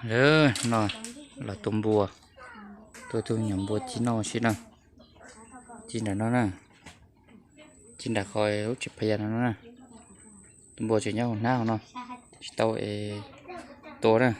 Lawm no los tua npua, tua tus nyuam npua ci noj ua si na. Ci nram no na, ci nram qhov lub tsev phab yas no na. Tus npua tseem nyob hauv hnab hauv no, tsis tau es tua na.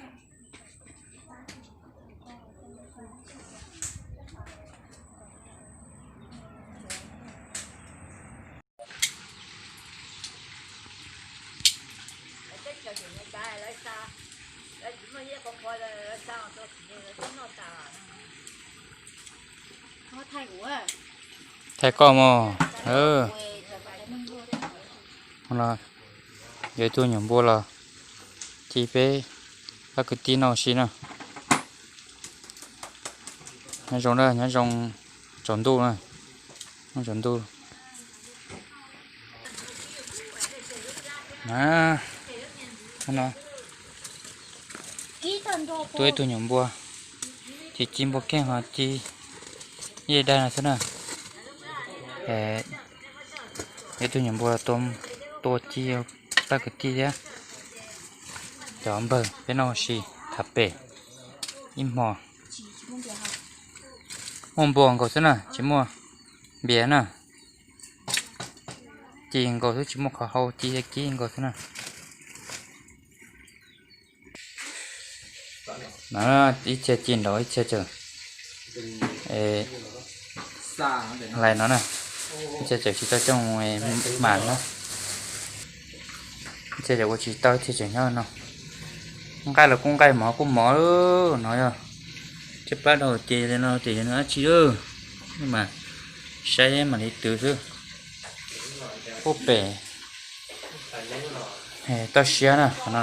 Thaij koj mog. Yuav tua nyuam npua los ci peb pab kwv tij noj ua si na. Nyob zoo na, nyob zoo tsaus ntuj na, nyob tsaus ntuj. Tua ib tug nyuam npua, ci ci npua kheej ho ci ib daig no xwb na. Ib tug nyuam npua tua ci pab kwv tij thiab cov npawg peb noj ua si tham pem ib hmo. Muaj npua nkaus xwb na, tsis muaj npias na. Ci nkaus xwb, tsis muaj qhov hau, ci kib nkaus xwb na. No ib txhia ci nraud, ib txhia tseem lais no na, ib txhia tseem tsis tau coj mus mam na. Ib txhia tseem ua tsis tau, ib txhia tseem nyob no. Nqaij los kuj nqaij, mov kuj mov no yog. Caj plab dhau ces li no ces yog dab tsi lawm. Mas saib mam li twv xwb. Ub pem toj siab na qhov no.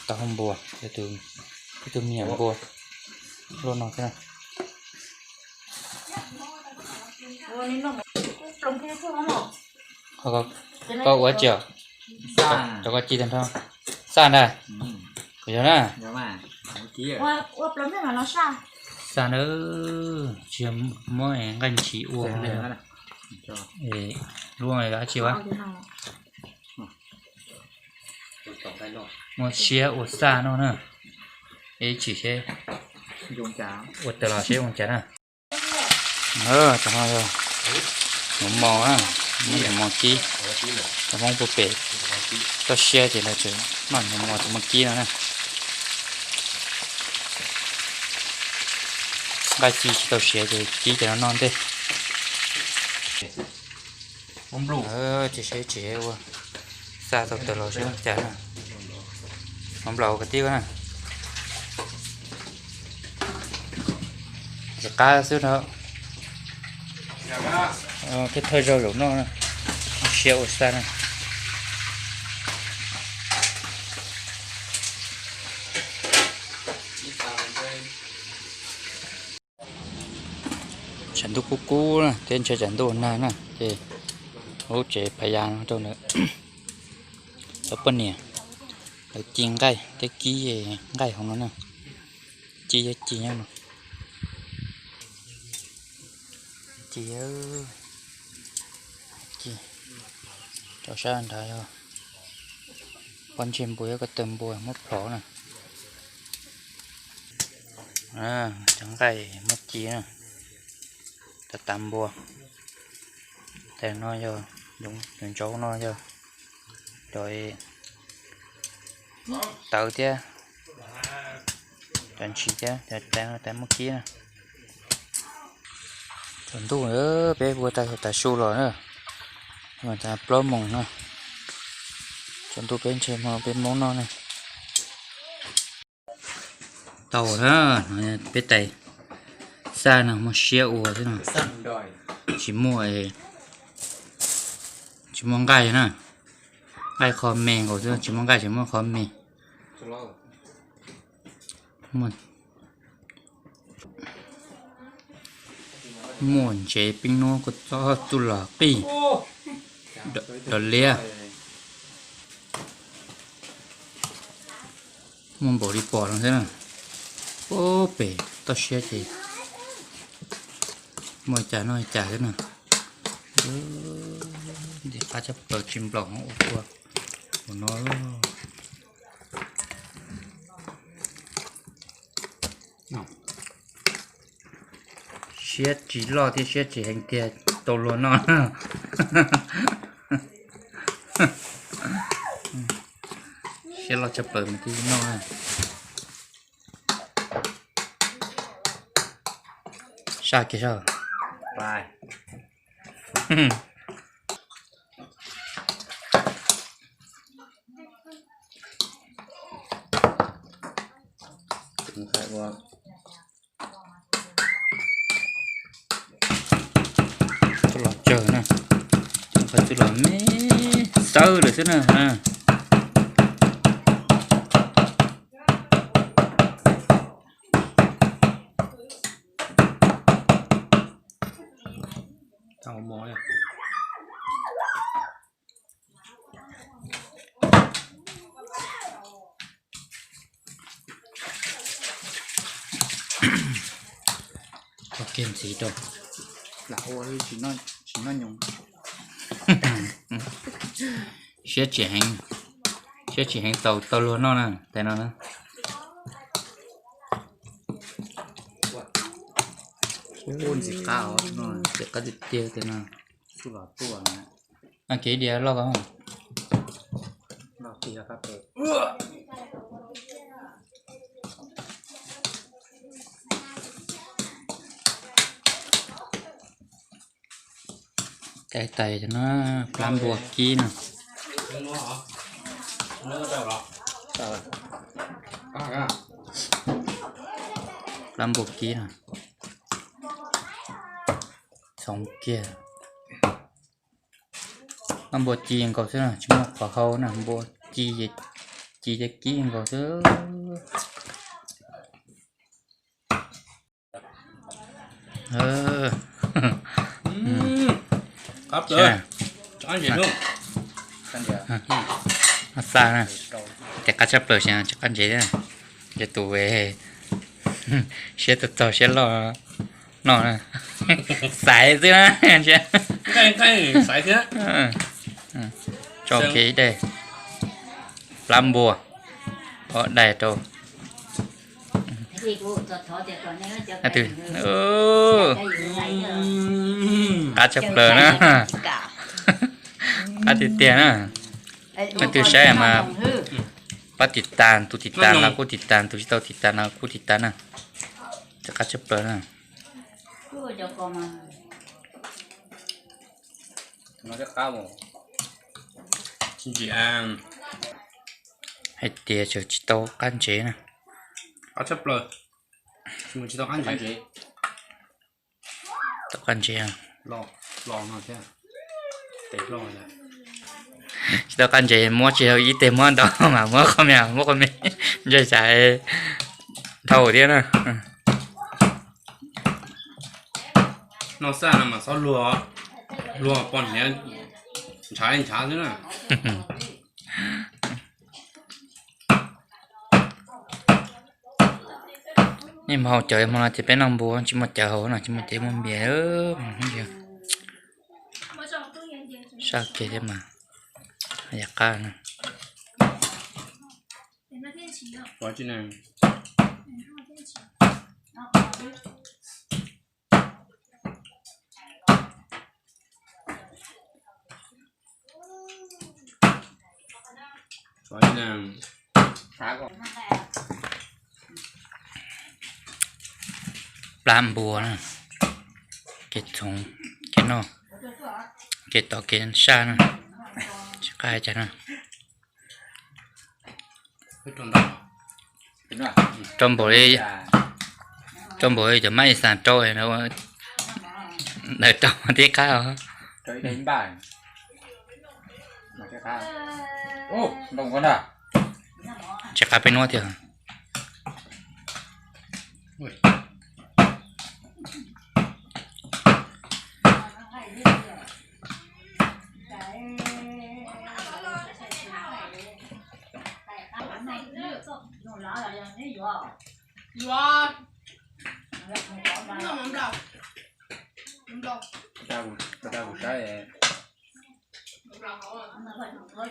Tau hau npua, ib tug me nyuam npua luaj no thiab. Koj ua tsi os? Cov koj ci tag nrho xaj ntag. Kuv yog na. Xaj na, tsis yog muab nqaij ntshis ua. Lub dab tsi ua? Muab siab ua xaj noj na. Ib chim seb ua tawm los seb ua cas na. Cov no yog nyuam mos na, muab nyuam mos kib. Cov Hmoob puag pem toj siab ces lawv tseem noj nyuam mos, cov mos kib no na. Nqaij ci tsis tau siav ces kib cov no noj ntej. Ces seb tsis ua xaj tau tawm los seb ua cas na. Hmoob nplaum ua kwv tij na. Ces qab xwb na. Thiaj thawj zaug zaum noj na. Siab ua xaj na. Tshav ntuj kub kub na, teb ntshe tsam ntuj nag na ces lub tsev phab yas no rau lawv, cov poj niam lawv ci nqaij thiab kib nqaij hauv no na. Ci, ci nyob no. Ci, ci rau sab nrad yog pob ntseg npua, yog ko taw npua muab plhov na. Cov nqaij muab ci na, tas tas npua. Tas no yog ntsaub no yog cov tawv thiab, cov ntshis thiab, cov tas no tas muab kib na. Tsaus ntuj peb ua tas tas su los na, tas plaub moos no. Tsaus ntuj peb ntshe hmo peb Hmoob noj na. Tau na, peb tais xaj no muaj siab ua xwb no. Tsis muaj, tsis muaj nqaij na, nqaij qho me nkaus xwb, tsis muaj nqaij tsis muaj qho me. Muaj ntsev peeb nuab kua txob txuj lom qij, dov liab. Muaj npaum li pom no thiab na. Puag pem toj siab ces muaj cas noj cas xwb na. Qab tshaj plaws tsis nplaum ua ua no. Siab tsis loj thiab siab tsis heev tiag, tau luag noj. Siab loj tshaj plaws mas thiaj noj. Saj kiag saj. Los tsawg na, qhov twb los me xawb lawm xwb na. Ua kiag ntxiv rau. Lam ua tsis noj nyoos. Siab tsis heev, siab tsis heev tau tau luag noj na, tais no na. Ntxim qab, ntxim qab tiag tiag tais no. Kev diav loj ko. Cais tais no, plab npua kib no. Plab npua kib no. Txhoov kiag. Plab npua ci nkaus xwb na, tsis muaj qhov hau na, npua ci, ci ces kib nkaus xwb. Xa na, ces qab tshaj plaws ces qab ntsev, ces tus siab txog txog siab loj no xaiv xwb na. Tso kiag ib daim plab npua, ob daim rau. Qab tshaj plaws na, qab tiag tiag na. Leej twg saib mas pab tiv tas, tus tiv tas los kuj tiv tas, tus tsis tau tiv tas los kuj tiv tas na. Qab tshaj plaws na. Hais tias tseem tsis tau qab ntsev na. Tau qab ntsev, tsis tau qab ntsev muab tsis tau ib teg muab ntau mas muab qhov me, muab qhov me ntshe xav dhau thiab na. Noj xaj no mas txhob luag, luag poj niam ntshav ntshav xwb na. Nej mus haus cawv hmo no ces peb noj npua, tsis muaj cawv haus no, tsis muaj cawv muaj npias. Saj kiag thiab mas, yam qab na. Plab npua na, kev txhoov, kev noj, kev tov kev saj na, tsis qab hais cas na. Rau npaum li, rau npaum li cov mab ib xas rau, ntawd rau tib qab os. Tsis qab peb nuab tiag.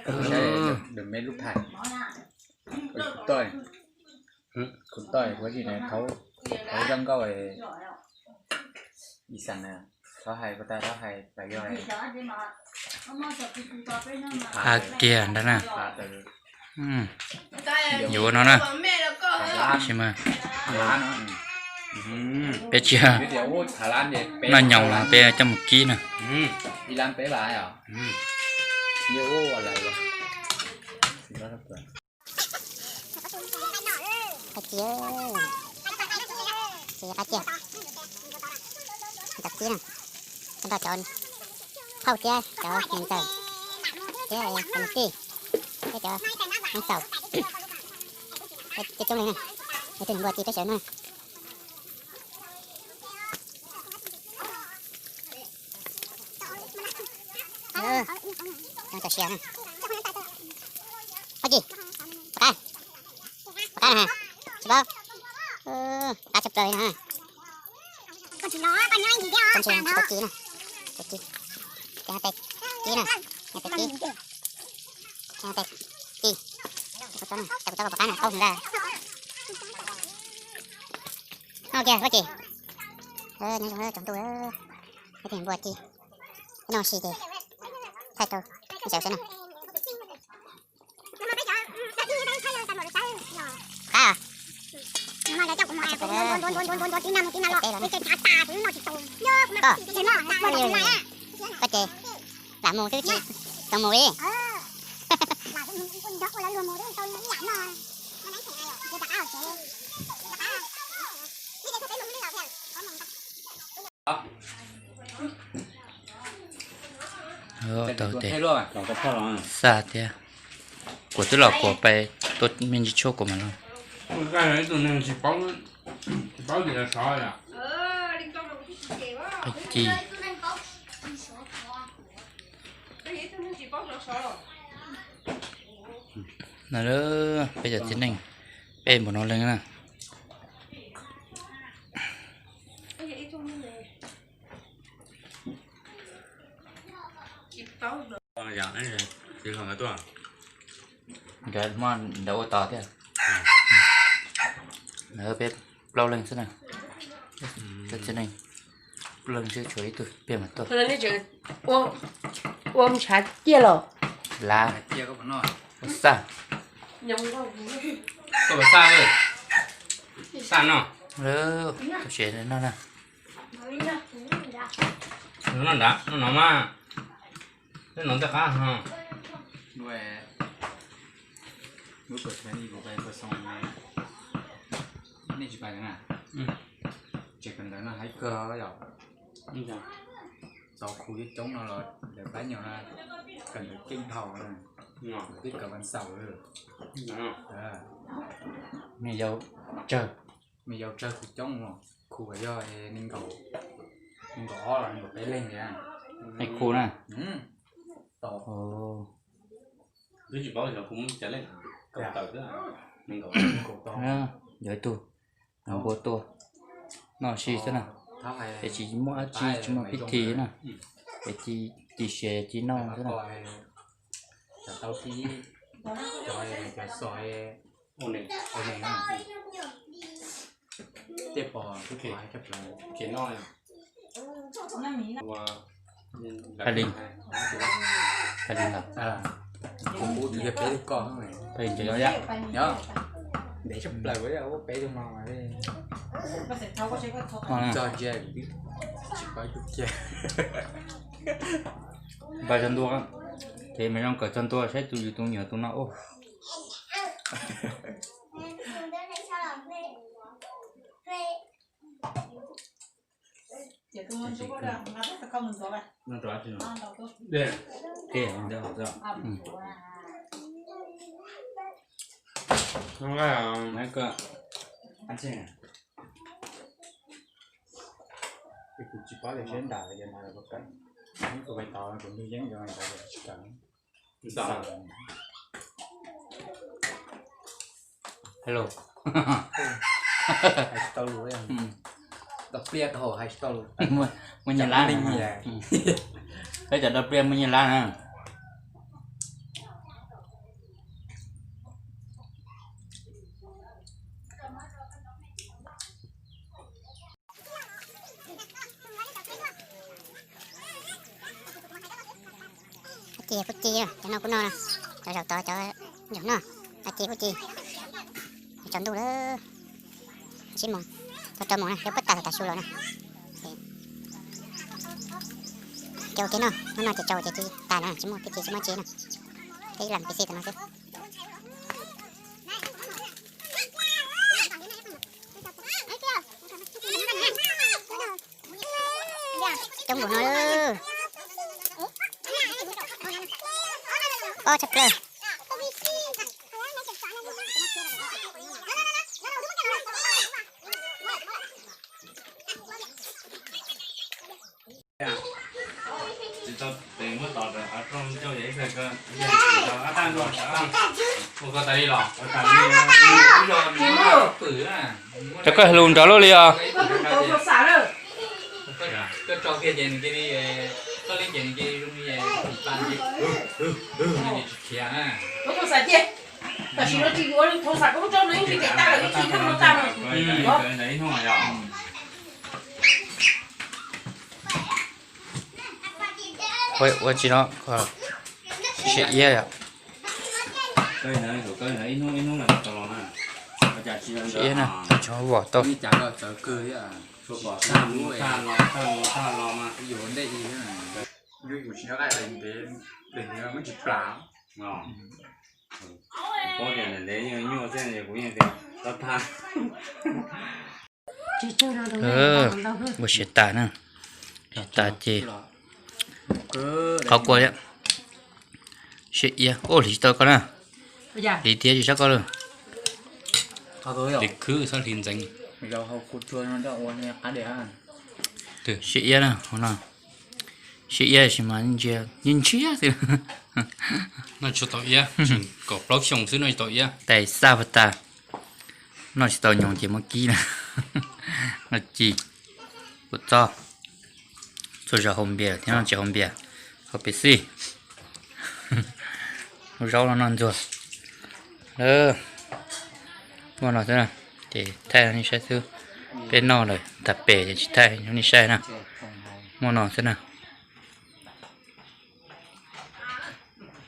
Tus me lub phaj, kuv toj, kuv toj kuv tsis na, thaum zoo nkauj ib xav na, thaum hais kuv tas thaum hais tas yog a kiag ntag na. Yuav ua no na. Sis mas peb tsis noj nyoos peb coj mus kib na. Qab cia, ces qab cia, cov kib na, cov nrog cov phauj thiab cov niam ntxawm thiab cov niam tij thiab cov neej tsaum coob coob leej na, yog tus npua ci peb sawv no. Cov sia na. Pab ci, pab qab, pab qab na, tsis paub, qab tshaj plaws li na. Koj ntsia tsis tau ci na, ci, ces tes ci na, tes ci, tes ci, kuv tso na, kuv tso pab qab na, paub ntag. Noj kiag Pab ci, nyob zoo tsoom ntuj, ib tug npua ci, noj si ces thaij rau sawv xwb na. Qab, koj, koj ces lam mus twb tsis tau mus li. Tau tes, xaj thiab. Kuv twb los kuv pais tua me ntsis tshuaj kuv mam los. Qab ci. No peb cov txiv neej, peb npaum no leej na. Nkawd hmo ntawd ua tos thiab. Peb plaub leeg xwb na. Cov txiv neej plaub leeg xwb, tshuav ib tug pem mas tuaj. Ua ntshav ciaj los? Lav, ua xaj. Xaj no, tau tsev no na. No nrad, no no mas, no ntej qab ho. Lub, lub, nej tsis pais na. Tsev kawm ntawv no hais kawg yom. Txaus khu coob coob no los lawv pab nyuam kawm ntawv keej dhau na. Twb kawm vas xaum. Me yau tsawg, me yau tsawg khu coob, khu yog nees nkaum, nees nkaum ob los nees nkaum peb leeg li. Khu na. Twb tsis paub xyov kuv muaj cas leej, kaum tawm xwb. Yog ib tug npua tuaj noj si xwb na, es tsis muaj dab tsi, tsis muaj pib thi na, es ci siav ci noj xwb na. Tej pom, Pais li ntawd. Pais li ntawd, ntev tshaj plaws, peb tug no mas tso ntsia tsis paub ib tug kiag. Npaj tso ntua, ces mas zoo kawm tso ntua saib tus yus tus nyuam tus no ua. Kuv tsis paub tias seb nram no kuv pais tod kuv nug yeeb yuav nram tsis kawm. Hello. Hais tsis tau lus, tau pliaj tau hais tsis tau lus. Muaj nyiaj lab, peb cov tau pliaj muaj nyiaj lab na. Ci kuj ci, cov no kuj noj na, cov zaum tod cov zaum noj, ci kuj ci. Tsaus ntuj lawm, tsib moos, tau rau moos na, yuav puab tas tas su los na. Ces ua ke noj, noj noj ces tsaus ces ci tas na, tsis muaj peb ci tsis muaj ci na. Peb ib leeg peb ci tam no xwb. Coob npaum no lawm. Pob tshaj plaws. Cov koj lus nrov luaj li os. Ua tsi no, siab iab yom. Siab iab na, tsis muaj vom tau. Ua siav tas na, tas ces qhov kua thiab. Siab iab, ua hliv tsis tau koj na, hliv thiab tsis sab koj lawm. Hliv khwb txhob hliv ntxeev. Siab iab na, hauv no. Siab iab sis mas ntsia ntshiab xwb. Noj tsis tau iab, kaum plaub xyoo xwb noj tsis tau iab. Tais xaj pas tas, noj tsis tau nyoos ces muab kib na. Noj ci, kua txob, txhua zaus haus npias thiab noj tsis haus npias, haus pes xij. Ua zaub los noj ntxuag. Muaj no xwb na, ces thaij nej saib xwb. Peb noj lawm tag pem ces tsis thaij nej saib na. Muaj no xwb na.